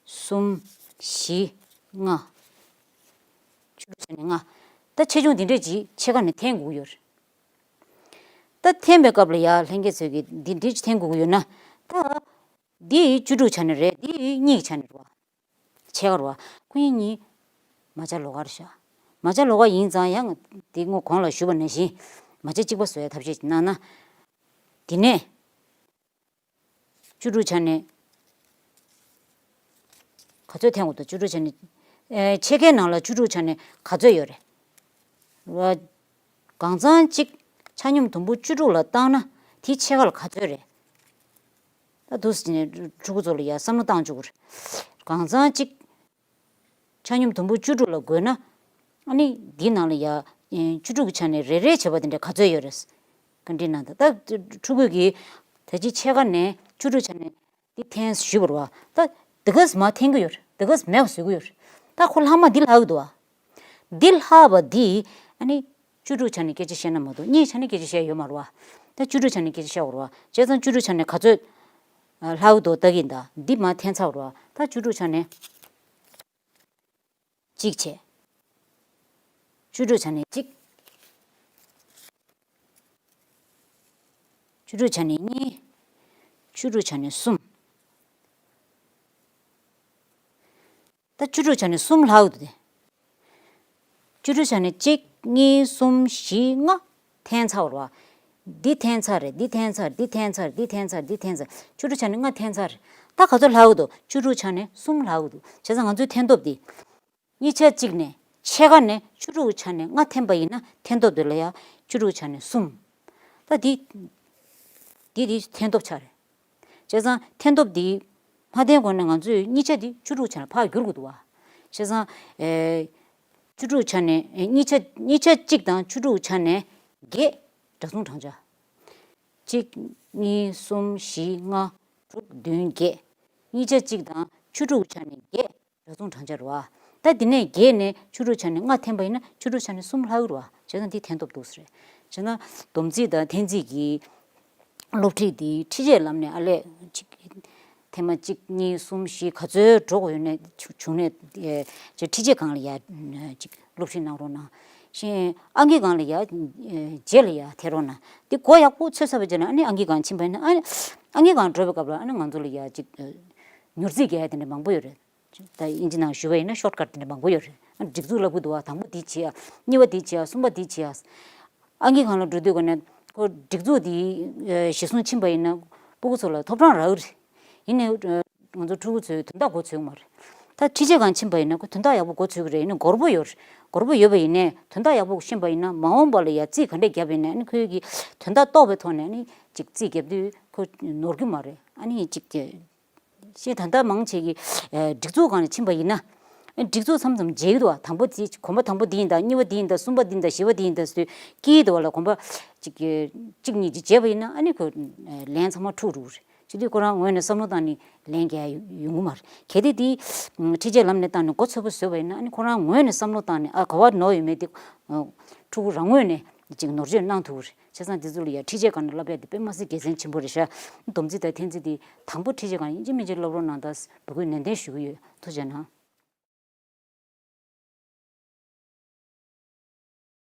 གསུམ། བཞི། ལྔ། བཅུ་དྲུག་ཆ་ནས་ལྔ། ད་ཆེ་ཆུང་འདི་འདྲས་ཅིག་ཕྱེད་ཀ་ནས་འཐེན་དགོས་ཀྱི་ཡོད་རེད། ད་འཐེན་པའི་སྐབས་ལ་ཡ་ལྷན་རྒྱས་ཚོས་ཀྱིས་འདི་འདྲས་ཅིག་འཐེན་དགོས་ཀྱི་ཡོད་ན། ད་འདི་བཅུ་དྲུག་ཆ་ནས་རེད། འདི་གཉིས་ཆ་ནས་རེད་བ། ཕྱེད་ཀ་རེད་བ། ཁོ་གཉིས་མ་ཆ་ལོགས་ཀ་རེད་ཤག་མ་ཆ་ལོགས་ཀ་ཡིན་ཙང་ཡང་འདི་སྔོན་གོང་ལ་ཞུས་པ་ནང་བཞིན་མ་ཆ་གཅིག་པ་བཟོ་ཡ་ཐབས་ཤེས་ཅིག་གནང་ན། དེ་ནས། བཅུ་དྲུག་ཆ་ནས་ག་ཚོད་འཐེན་དགོས་འདུག་བཅུ་དྲུག་ཆ་ནས། ཨེ། ཕྱེད་ཀའི་ནང་ལ་བཅུ་དྲུག་ཆ་ནས་ག་ཚོད་ཡོད་རེད། གང་ཚང་གཅིག་ཆ་སྙོམས་དུམ་བུ་བཅུ་དྲུག་ལ་བཏང་ན་དེ་ཕྱེད་ཀ་ལ་ག་ཚོད་རེད། ད་འདུག་སེ་ནས་ཕྲུ་གུ་ཚོ་ལ་ཡ་བསམ་བློ་བཏང་བཅུག་གི་རེད། གང་ཚང་གཅིག་ཆ་སྙོམས་དུམ་བུ་བཅུ་དྲུག་ལ་བགོས་ན། ཨ་ནི་འདིའི་ནང་ལ་ཡ། ཨེ། བཅུ་དྲུག་གི་ཆ་ནས་རེ་རེ་བྱས་པ་དེ་འདྲ་ག་ཚོད་ཡོད་རེད། བཀའ་འདྲི་གནང་དང་། ད་ཕྲུ་གུ་གིས་ད་ཅི་ཕྱེད་ཀ་ནས་བཅུ་དྲུག་ཆ་ནས་འདི་འཐེན་ཞུས་པ་རེད་བ། ད་འདི་ག་ཙམ་མར་འཐེན་གི་ཡོད་རེད། འདི་ག་ཙམ་མེད་པ་བཟོ་གི་ཡོད་རེད། ད་ཁོ་ལྷག་མ་འདི་ལྷག་གི་འདུག་བ། འདི་ལྷག་པ་འདི་ཨ་ནི་བཅུ་དྲུག་ཆ་ནས་སྐད་ཆ་བཤད་ན་མ་གཏོགས་གཉིས་ཆ་ནས་སྐད་ཆ་བཤད་ཡོད་མ་རེད་བ། ད་བཅུ་དྲུག་ཆ་ནས་སྐད་ཆ་བཤད་དགོས་རེད་བ། བྱས་ཙང་བཅུ་དྲུག་ཆ་ནས་ག་ཚོད་ལྷག་གི་འདུག་ལྟ་གི་ཡིན་ད། འདི་མར་འཐེན་ཚར་བ་རེད་བ། ད་བཅུ་དྲུག་ཆ་ནས། གཅིག་བྱས། བཅུ་དྲུག་ཆ་ནས་གཅིག་བཅུ་དྲུག་ཆ་ནས་གཉིས། བཅུ་དྲུག་ཆ་ནས་གསུམ། ད་བཅུ་དྲུག་ཆ་ནས་གསུམ་ལྷག་འདུག་སྟེ། བཅུ་དྲུག་ཆ་ནས་གཅིག་གཉིས། གསུམ། བཞི། ལྔ། འཐེན་ཚར་བ་རེད་བ། འདི་འཐེན་ཚར་རེད། འདི་འཐེན་ཚར། འདི་འཐེན་ཚར། འདི་འཐེན་ཚར། འདི་འཐེན་ཚར། བཅུ་དྲུག་ཆ་ནས་ལྔ་འཐེན་ཚར་རེད། ད་ག་ཚོད་ལྷག་འདུག་བཅུ་དྲུག་ཆ་ནས་གསུམ་ལྷག་འདུག་བྱས་ཙང་ང་ཚོའི་འཐེན་སྟོབས་འདི། གཉིས་ཆ་གཅིག་ནས་ཕྱེད་ཀ་ནས་བཅུ་དྲུག་ཆ་ནས་ལྔ་འཐེན་པ་ཡིན་ན་འཐེན་སྟོབས་དེ་ལ་ཡ་བཅུ་དྲུག་ཆ་ནས་གསུམ། ད་འདི། འདི་འདི་འཐེན་སྟོབས་ཆ་རེད། བྱས་ཙང་འཐེན་སྟོབས་འདི་མ་འཐེན་གོང་ནས་ང་ཚོས་གཉིས་ཆ་འདི་བཅུ་དྲུག་ཆ་ནས་ཕར་བསྒྱུར་དགོས་འདུག་བ། བྱས་ཙང་། ཨེ། བཅུ་དྲུག་ཆ་ནས་ཨེ་གཉིས་ཆ་གཉིས་ཆ་གཅིག་དང་བཅུ་དྲུག་ཆ་ནས་བརྒྱད་འདྲ་མཚུངས་བགྲང་བྱ། གཅིག་གཉིས། གསུམ། བཞི། ལྔ། དྲུག་བདུན། བརྒྱད། གཉིས་ཆ་གཅིག་དང་བཅུ་དྲུག་ཆ་ནས་བརྒྱད། འདྲ་མཚུངས་བགྲང་བྱ་རེད་བ། ད་འདི་ནས་བརྒྱད་ནས་བཅུ་དྲུག་ཆ་ནས་ལྔ་འཐེན་པ་ཡིན་ན་བཅུ་དྲུག་ཆ་ནས་གསུམ་ལྷག་གི་རེད་བ། བྱས་ན་འདི་འཐེན་སྟོབས་འདུག་ཟེར། བྱས་ན་སྡོམ་རྩིས་དང་འཐེན་རྩིས་ཀྱི་སློབ་ཁྲིད་འདི་ཁྲིད་ཆས་ལམ་ནས་ཨ་ལས་ཅིག་ཐེངས་མ་གཅིག་གཉིས། གསུམ། བཞི། ག་ཚོད་འགྲོ་དགོས་ཡོད་ན་བྱུང་ན་ཁྲིད་ཆས་སྒང་ལ་ཡ་ཅིག་སློབ་ཁྲིད་གནང་རོགས་གནང་། གཞན་ཨང་ཀི་སྒང་ལ་ཡ་རྗེས་ལ་ཡ་ཐེ་རོགས་གནང་། འདི་མགོ་ཡག་པོ་ཚོས་ཚར་བ་བྱས་ན་ཨ་ནི་ཨང་ཀི་སྒང་ཕྱིན་པ་ཡིན་ན། ཨ་ནི་ཨང་ཀི་སྒང་འགྲོ་བའི་སྐབས་ལ་ཨ་ནི་ང་ཚོ་ལ་ཡ་ཅིག་མྱུར་རྩིས་རྒྱག་ཡ་དེ་འདྲ་མང་པོ་ཡོད་རེད། ད་དབྱིན་ཇི་ནང་ཞུ་བ་ཡིན་ན་ཤོཊ་ཀཊ་དེ་འདྲ་མང་པོ་ཡོད་རེད། སྒྲིག་འཛུགས་ལབ་གི་འདུག་བ། དང་པོ་འདི་བྱེད་ཡ། གཉིས་པ་འདི་བྱེད་ཡ། གསུམ་པ་འདི་བྱེད་ཡ། ཨང་ཀི་སྒང་ལ་འགྲོ་དུས་ཀ་ནས་ཁོ་སྒྲིག་འཛུགས་འདི་གཞིར་བཟུང་ཕྱིན་པ་ཡིན་ན་སྤུ་གུ་ཚོ་ལ་ཐོབ་ཐང་རག་གི་རེད། ཡིན་ནའི་ང་ཚོ་ཕྲུ་གུ་ཚོས་དོན་དག་མགོ་ཚོས་ཀྱི་མ་རེད། ད་ཁྲིད་ཆས་སྒང་ཕྱིན་པ་ཡིན་ན་ཁོ་དོན་དག་ཡག་པོ་མགོ་ཚོས་ཀྱི་རེད། ཡིན་ནའི་སྒོར་པོ་ཡོད་རེད། སྒོར་པོ་ཡོད་པ་ཡིན་ནའི་དོན་དག་ཡག་པོ་ཤེས་པ་ཡིན་ན་མ་འོངས་པ་ལ་ཡ་རྩིས་ག་འདྲས་བརྒྱབ་པ་ཡིན་ནའི་ཨ་ནི་ཁོའི་གི་དོན་དག་རྟོགས་པའི་ཐོག་ནས་ཨ་ནི་ཅིག་རྩིས་བརྒྱབ་དུས་ཁོ་ནོར་གི་མ་རེད། ཨ་ནི་ཅིག་གི་ཞེས་ད་ལྟ་མང་ཆེ་གི་ཨ་སྒྲིག་འཛུགས་སྒང་ལ་ཕྱིན་པ་ཡིན་ན། ཨ་སྒྲིག་འཛུགས་མཚམས་མཚམས་བརྗེ་གི་འདུག་བ། དང་པོ་དེ་གོམ་པ་དང་པོ་འདི་ཡིན་ད། གཉིས་པ་འདི་ཡིན་ད། གསུམ་པ་འདི་ཡིན་ད། བཞི་པ་འདི་ཡིན་ད་ཟེར་དུས་སྐྱིད་འདུག་བ་ལ། གོམ་པ་གཅིག་གི་གཅིག་གཉིས་ཀྱི་བརྗེས་པ་ཡིན་ན་ཨ་ནི་ཁོ་ལན་ཚང་མ་འཁྲུག་འགྲོ་གི་རེད། བྱེད་དུས་ཁོ་རང་ངོས་ནས་བསམ་བློ་བཏང་ནས་ལན་རྒྱག་ཡོང་གི་མ་རེད། གལ་ཏེ་དེ་ཁྲིད་ཆས་ལམ་ནས་བཏང་ནས་མགོ་ཚོས་པོ་བཟོས་པ་ཡིན་ན་ཨ་ནི་ཁོ་རང་ངོས་ནས་བསམ་བློ་བཏང་ནས་ཨ་ག་བ་ནོར་ཡོད་མེད་དེ་ཕྲུ་གུ་རང་ངོས་ནས་ཅིག་ནོར་བཅོས་གནང་ཐུབ་ཀྱི་རེད། བྱས་ཙང་འདི་ཚོ་ལ་ཡ་ཁྲིད་ཆས་སྒང་ནས་བསླབ་ཡ་དེ་དཔེ་མ་སྲིད་དགེ་མཚན་ཆེན་པོ་རེད་ཤག་སྡོམ་རྩིས་དང་འཐེན་རྩིས་དེ་དང་པོ་ཁྲིད་ཆས་སྒང་ཡིན་གཅིག་མིན་གཅིག་བསླབ་རོགས་གནང་དང་འབོད་སྐུལ་ནན་ཏན་ཞུ་གི་ཡོད། ཐུགས་རྗེ་གནང་།